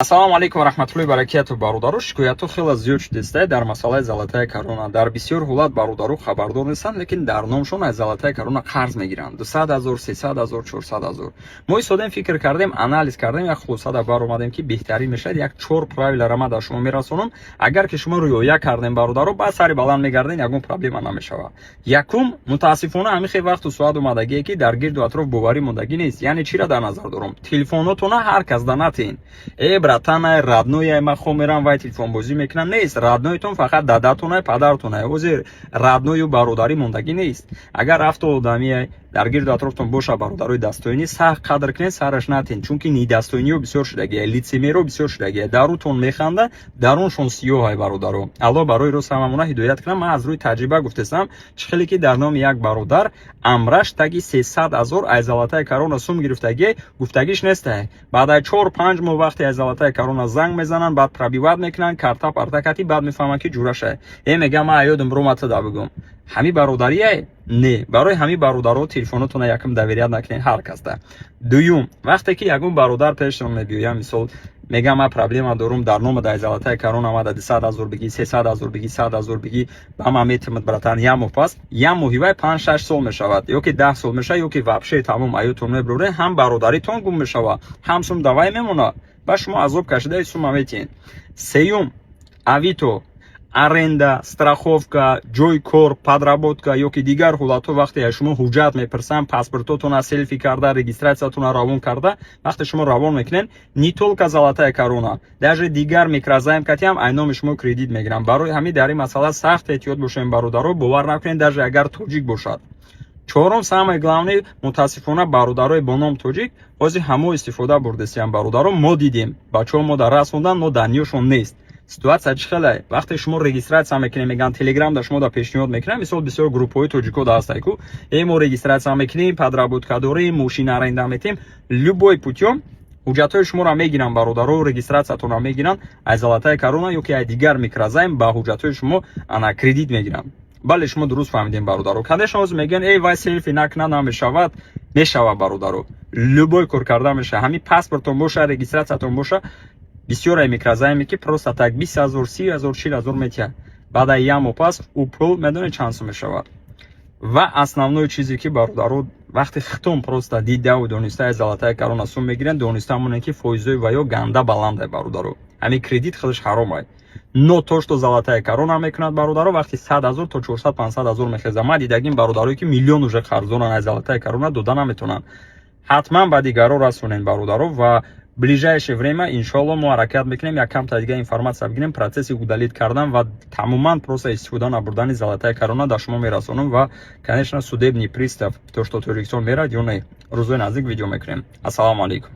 Ассалому алайкум ва раҳматуллоҳи баракату, бародаро. Шикоятҳо хеле зиёд шудааст дар масъалаи «Золотая корона». Дар бисёр ҳолат бародаро хабардор нестанд, лекин дар номшон аз «Золотая корона» қарз мегиранд: 200 000, 300 000, 400 000. Мо истодем, фикр кардем, анализ кардем, як хулосада баромадем, ки беҳтарин мешавад. Як чор правила ра ман дар шумо мерасонам. Агар ки шумо риоя кардем, бародаро, баъд сари баланд мегарден, ягон проблема намешавад. Якум, мутаассифона, ҳамин хел вақту соат омадагие, ки дар гирду атроф боварӣ мондагӣ нест. Яъне чиро дар назар дорам? Телефонотона ҳар кас да натен. Э, братанай, родной, ман хо мерам, вай телефонбозӣ мекунам. Нест, родной тон фақат дадатонай, падартонай. Ҳозир родной ю бародарӣ мондагӣ нест. Агар рафту одамие дар гирду атрофтон боша, бародарои дастоинӣ сахт қадр кунед, сараш натен, чунки недостоиниё бисёр шудагия, лицемер о бисёр шудагия. Дарутон механда, даруншон сиёҳай. Бародаро, Аллоҳ барои рост ҳамамона ҳидоят кунам. Ман аз рӯи таҷриба гуфтестам, чӣ хеле ки дар номи як бародар амраш таги 300 000 аз «Золотая корона» сум гирифтагие, гуфтагиш нестай. Баъд аз 4-5 моҳ вақте аз «Золотая корона» занг мезананд, баъд пробивать мекунанд карта парта кати, баъд мефаҳманд, ки ҷурашай. Э, мегам, ман аёдам бромата да бигум, ҳами бародарие не. Барои ҳами, бародаро, телефонотона якум доверять накунед ҳар касда. Дуюм, вақте ки ягон бародар пештон мебиёяд, мисол, мегам, ман проблема дорум, дар нома дар «Золотая корона» мада 200 000 бигӣ, 300 000 бигӣ, 100 000 бигӣ, ба ман метимад, братан. Як моҳ пас, як моҳи вай 5-6 сол мешавад ё ки 10 сол мешавад, ё ки вообще тамом аётон мебуроред, ҳам бародаритон гум мешавад, ҳам сум давай мемонад, ба шумо азоб кашидаи сума метиҳед. Сеюм, Авито, аренда, страховка, ҷойи кор, подработка ё ки дигар ҳолатҳо, вақте аз шумо ҳуҷҷат мепурсанд, паспортотона селфи карда, регистрация тона равон карда, вақте шумо равон мекунед, не только «Золотая корона», даже дигар микрозайм катиам ай номи шумо кредит мегиранд. Барои ҳамин дар ин масъала сахт эҳтиёт бошем, бародаро, бовар накунед, даже агар тоҷик бошад. Чорум, самое главное, мутаассифона, бародарои бо ном тоҷик ҳозир ҳамо истифода бурдесиян. Бародаро, мо дидем, бачаҳо мо дар расондан, но данные шон нест. Ситуация чӣ хеле? Вақте шумо регистрация мекунед, мегӯянд, Телеграм да шумо да пешниҳод мекунам, мисол, бисёр группаҳои тоҷико да ҳастай ку, э, мо регистрация мекунем, подработка дорем, мошина аренда метем, любой путём ҳуҷҷатҳои шуморо мегиранд, бародаро, регистрация тонро мегиранд, аз «Золотая корона» ё ки аз дигар микрозайм ба ҳуҷҷатҳои шумо ана кредит мегиранд. Бале, шумо дуруст фаҳмидем, бародаро. Конечно, ҳозир мегӯянд, эй, вай селфи накунад, намешавад. Мешавад, бародаро, любой кор карда мешавад. Ҳамин паспортон боша, регистрация тон боша, бисёре микрозайме ки просто так 20 000, 30 000, 40 000 метиҳад. Баъд аз як моҳ пас ӯ пул медонед чанд сум мешавад? Ва основной чизе ки, бародаро, вақте хитон просто дидаву дониста аз «Золотая корона» сум мегиранд, дониста монед, ки фоизои ваё ганда баландай. Бародаро, ҳамин кредит худаш ҳаромай, но то что «Золотая корона» мекунад, бародаро, вақти 100 000 то 400-500 000 мехезад. Ман дидагим бародарое, ки миллион уже қарздоранд, аз «Золотая корона» дода наметавонанд. Ҳатман ба дигарро расонед, бародаро, ва ближайшее время, иншоалло, мо ҳаракат мекунем, як камта дига информация бигирем, процесси удалить кардан ва тамоман просто истифода набурдани «Золотая корона» дар шумо мерасонам. Ва, конечно, судебный пристав то что Тоҷикистон мерад ё не, рӯзои наздик видео мекунем. Ассалому алайкум.